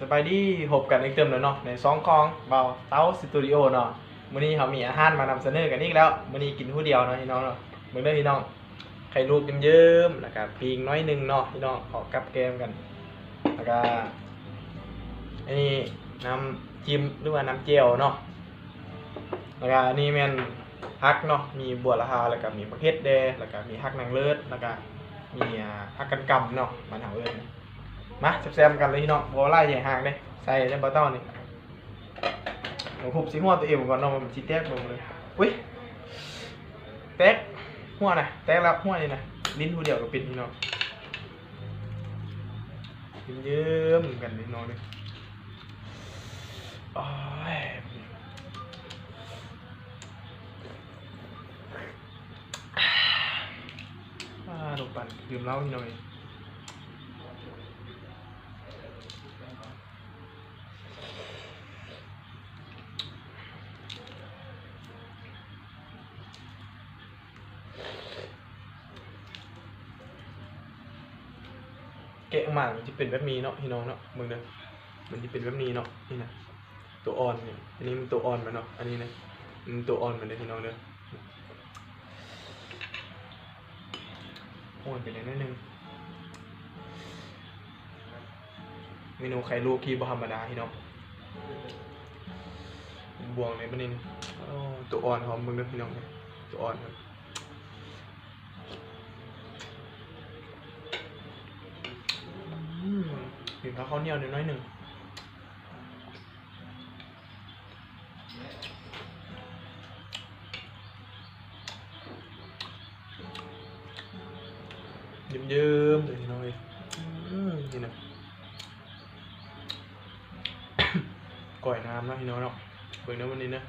ສະບາຍດີ ພົບກັນອີກເຕີມແລ້ວເນາະ ໃນຊ່ອງຂອງບ່າວເຕົາສະຕູດິໂອເນາະ. ມື້ນີ້ເຮົາມີອາຫານມານຳສະເໜີກັນອີກແລ້ວ. ມື້ນີ້ກິນຜູ້ດຽວເນາະພີ່ນ້ອງເນາະ. ເບິ່ງເດີພີ່ນ້ອງ ໄຂ່ລວກເยิ้ມໆ ແລ້ວກະປີ້ງໜ້ອຍໜຶ່ງເນາະພີ່ນ້ອງ ເອົາກັບແກ້ມກັນ. ແລ້ວກະອັນນີ້ນ້ຳຈິ້ມ ຫຼືວ່ານ້ຳແຈ່ວເນາະ. ແລ້ວກະອັນນີ້ແມ່ນຜັກເນາະ ມີບົວລະພາ ແລ້ວກະມີບັກເຫັດແດ່ ແລ້ວກະມີຜັກນາງເລີດ ແລ້ວກະມີ ອ່າ ຜັກກັນກຳເນາະ ບ້ານເຮົາເອີ້ນ. ມາແຊບໆ ນຳກັນເລີຍພີ່ນ້ອງ ບໍ່ຫຼາຍໃຫຍ່ຫ່າງເດ້ ໃສ່ແຕ່ບໍ່ເຕົານີ້. ເອົາຫຸບໃສ່ຫົວຕົວເອງກ່ອນເນາະ ມັນຊິແຕກບໍ່ເລີຍ. ອຸ້ຍ ແຕກ ຫົວນະ ແຕກແລ້ວ ຫົວນີ້ນະ ຫຼິ້ນຜູ້ດຽວກໍເປັນພີ່ນ້ອງ. ເຍິ້ມໆ ກັນພີ່ນ້ອງເດີ. ໂອ້ຍ ອ່າ ລົມປັນ ດື່ມເຫຼົ້າພີ່ນ້ອງເອີຍ. ແກະອອກມາມັນຈະເປັນແບບນີ້ເນາະ ພີ່ນ້ອງເນາະ ເບິ່ງເດີ ມັນຈະເປັນແບບນີ້ເນາະ. ນີ້ນະ ຕົວອ່ອນນີ້ ອັນນີ້ມັນຕົວອ່ອນມັນເນາະ ອັນນີ້ນະ ອືມ ຕົວອ່ອນມັນເດີພີ່ນ້ອງເດີ. ໂອ້ຍ ເປັນໜ້ອຍໜຶ່ງ ເມນູໄຂ່ລວກທີ່ບໍ່ທຳມະດາພີ່ນ້ອງ. ບວງໃນບັດນີ້ ໂອ້ ຕົວອ່ອນຫອມ ເບິ່ງເດີພີ່ນ້ອງ ຕົວອ່ອນ ອືມ ກິນກັບເຂົ້າໜຽວໜ້ອຍໜຶ່ງ. ເຍິ້ມໆ ເລີຍພີ່ນ້ອງເອີຍ. ອືມ ນີ້ນະ ກ້ອຍນ້ຳເນາະ ພີ່ນ້ອງເນາະ ເບິ່ງເດີມື້ນີ້ເດີ.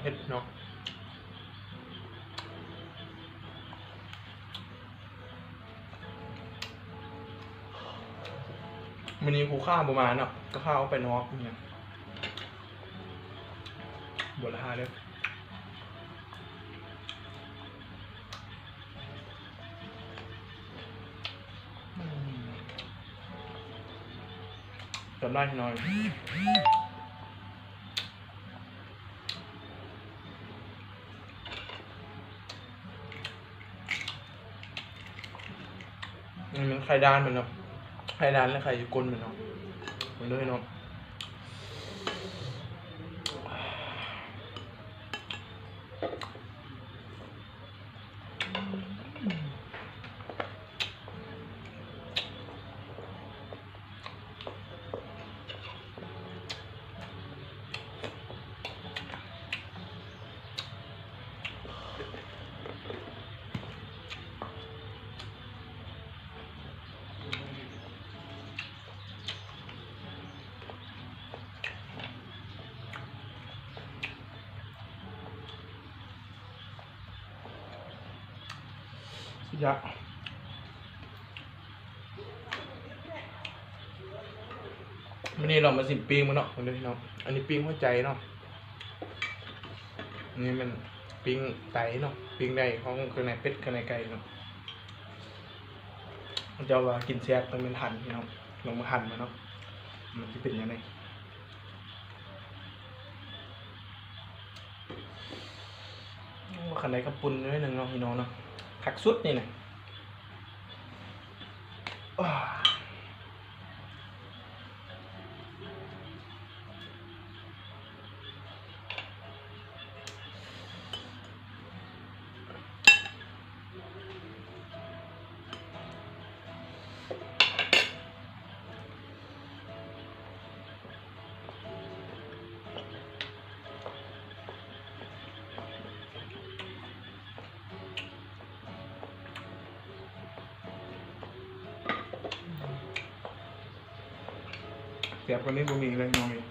ເຜັດເນາະ. ມື້ນີ້ຄູຂາບໍ່ມາເນາະ ກໍພາອອກໄປນອກ ບໍ່ລະຫາເດີ. ອືມ ຈຳໄດ້ໜ້ອຍ. ອັນນີ້ມັນໄຂ່ດ່ານມັນເນາະ ໄຂ່ດ່ານ ແລະ ໄຂ່ຢູ່ກົ້ນມັນເນາະ ເບິ່ງເດີພີ່ນ້ອງ. ສຸດຍອດ. ມື້ນີ້ລອງມາຊິມປີ້ງເບິ່ງເນາະ ເບິ່ງເດີພີ່ນ້ອງ. ອັນນີ້ປີ້ງຫົວໃຈເນາະ ນີ້ແມ່ນປີ້ງໄຕເນາະ ປີ້ງໄຕຂອງເຄື່ອງໃນເປັດ ເຄື່ອງໃນໄກ່ເນາະ. ເຂົາເຈົ້າວ່າກິນແຊບຕ້ອງແມ່ນຫັນພີ່ນ້ອງ ລອງມາຫັນເບິ່ງເນາະ ມັນຊິເປັນແນວໃດ. ໂອ້ ຄັນໄດ້ເຂົ້າປຸ້ນໜ້ອຍໜຶ່ງເນາະ ພີ່ນ້ອງເນາະ ຄັກສຸດນີ້ນະ. ແຊບກວ່ານີ້ບໍ່ມີເລີຍນ້ອງເອີຍ.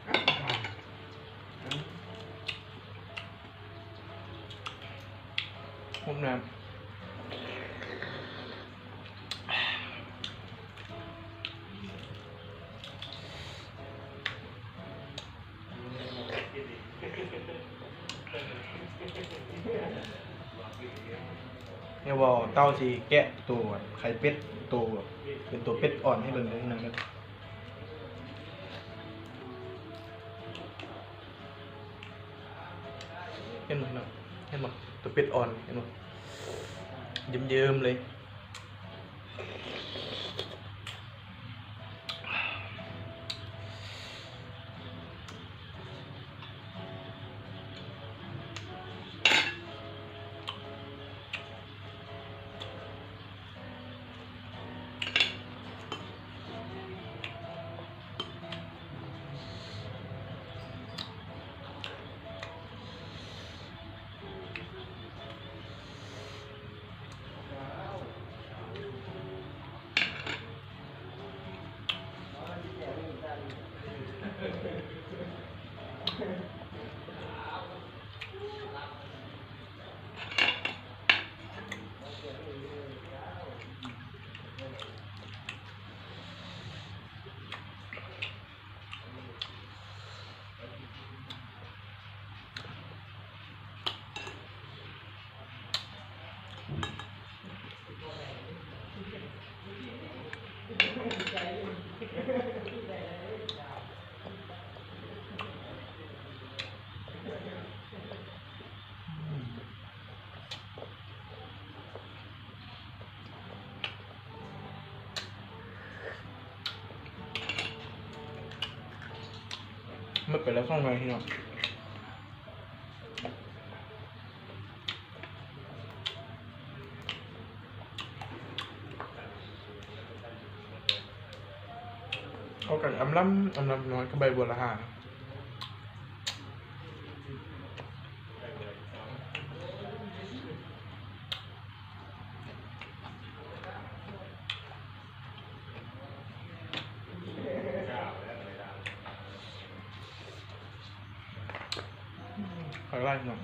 ຫຸບນ້ຳ. ອື ດຽວບ່າວເຕົ່າຊິແກະໂຕໄຂ່ເປັດ ໂຕ ເປັນໂຕເປັດອ່ອນໃຫ້ເບິ່ງເດີພີ່ນ້ອງເດີ. ເຫັນບໍ່ພີ່ນ້ອງ ເຫັນບໍ່ ໂຕເປັດອ່ອນ ເຫັນບໍ່ ເຍິ້ມໆເລີຍ. ໝົດໄປແລ້ວສອງໜ່ວຍພີ່ນ້ອງ. ເອົາກັນອຳລຳ ອຳລຳນ້ອຍ ຄືໃບບົວລະຫາ. ຄັກຫຼາຍເນາະ.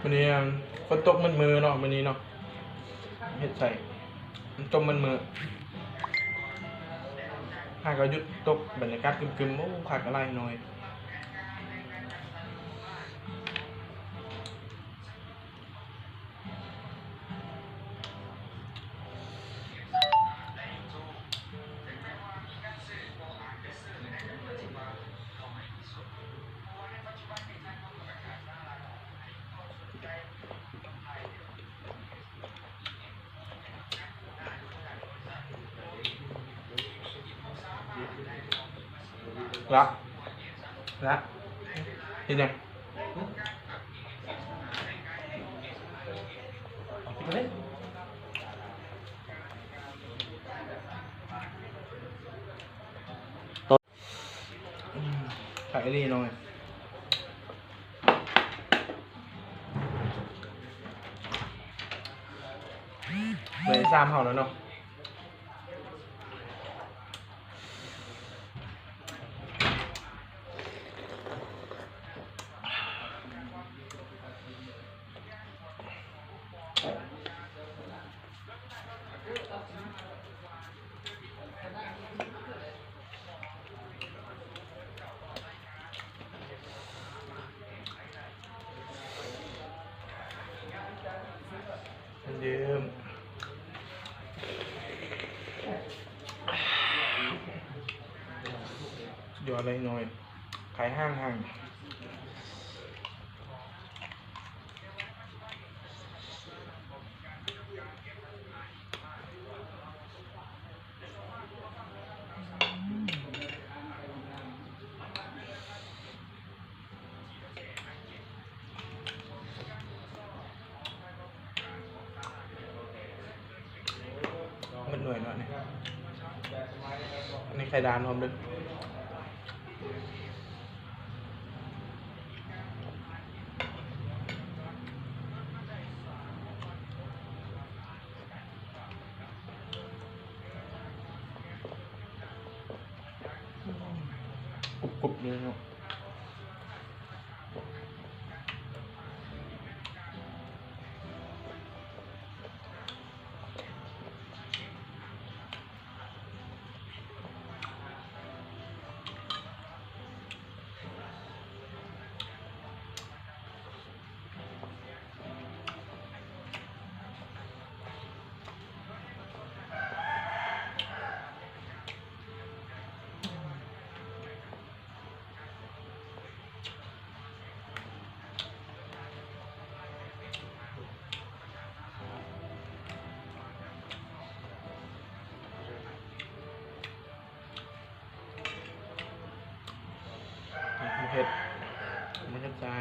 ມື້ນີ້ຝົນຕົກໝົດມື້ເນາະ ມື້ນີ້ເນາະ ເຮັດໃສ່ ມັນຕົກໝົດມື້ ຫາກໍຢຸດຕົກ ບັນຍາກາດຄຶມໆ. ໂອ້ ຄັກຫຼາຍນ້ອຍ. ລະ ລະ ເຮັດຫຍັງ? ເອົາກິນເລີຍ. ອືມ ຄັກອີ່ຫຼີນ້ອງເອີຍ. ເລີຍຊາມເຮົາແລ້ວເນາະ. ເຢີມ ສຸດຍອດເລີຍນ້ອຍ ໄຂ່ຫ່າງໆ. ໝົດໜ່ວຍເນາະນີ້ ອັນນີ້ໄຂ່ດາວພ້ອມເດີ້. ກຣຸບໆເລີຍເນາະ. ບໍ່ເຜັດ ບໍ່ເຜັດໃສ່.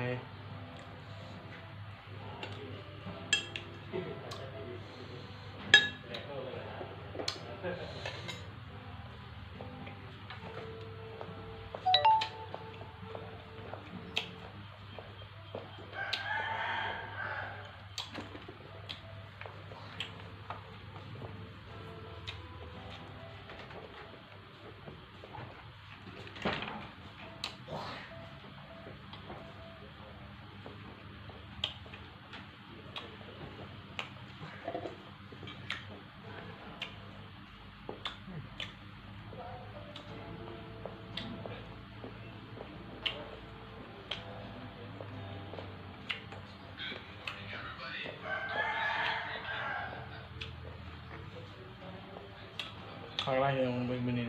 ຄັກຫຼາຍ ເບິ່ງມື້ນີ້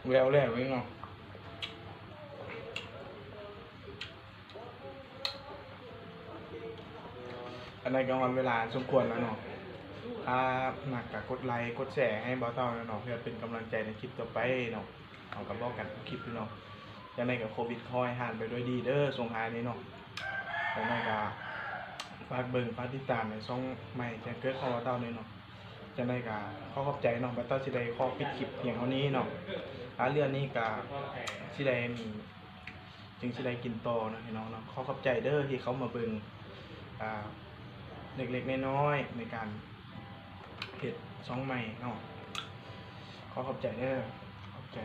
ແວວແລ້ວເດ້ເນາະ. ອັນໃດກໍຮອດເວລາສົມຄວນແລ້ວເນາະ. ຖ້າມັກກໍກົດໄລກົດແຊໃຫ້ບ່າວເຕົ່າແດ່ເນາະ ເພື່ອເປັນກຳລັງໃຈໃນຄລິບຕໍ່ໄປເນາະ. ເຮົາກໍບອກກັນທຸກຄລິບຢູ່ເນາະ. ຈັ່ງໃດກໍໂຄວິດຂໍໃຫ້ຜ່ານໄປດ້ວຍດີເດີ ສົງທ້າຍນີ້ເນາະ. ຈັ່ງໃດກໍຝາກເບິ່ງຝາກຕິດຕາມໃນຊ່ອງໃໝ່ແຈ້ງເກີດຂອງບ່າວເຕົ່າແດ່ເນາະ. ຈັ່ງໃດກໍຂໍຂອບໃຈເນາະ ບ່າວເຕົ່າຊິໄດ້ຂໍປິດຄລິບພຽງເທົ່ານີ້ເນາະ. ອາ ເລື່ອງນີ້ກໍຊິໄດ້ມີ ຈຶ່ງຊິໄດ້ກິນຕໍ່ເນາະພີ່ນ້ອງເນາະ. ຂໍຂອບໃຈເດີທີ່ເຂົ້າມາເບິ່ງ ອ່າ ເລັກໆນ້ອຍໆໃນການເຮັດຊ່ອງໃໝ່ເນາະ. ຂໍຂອບໃຈເດີ ຂອບໃຈ.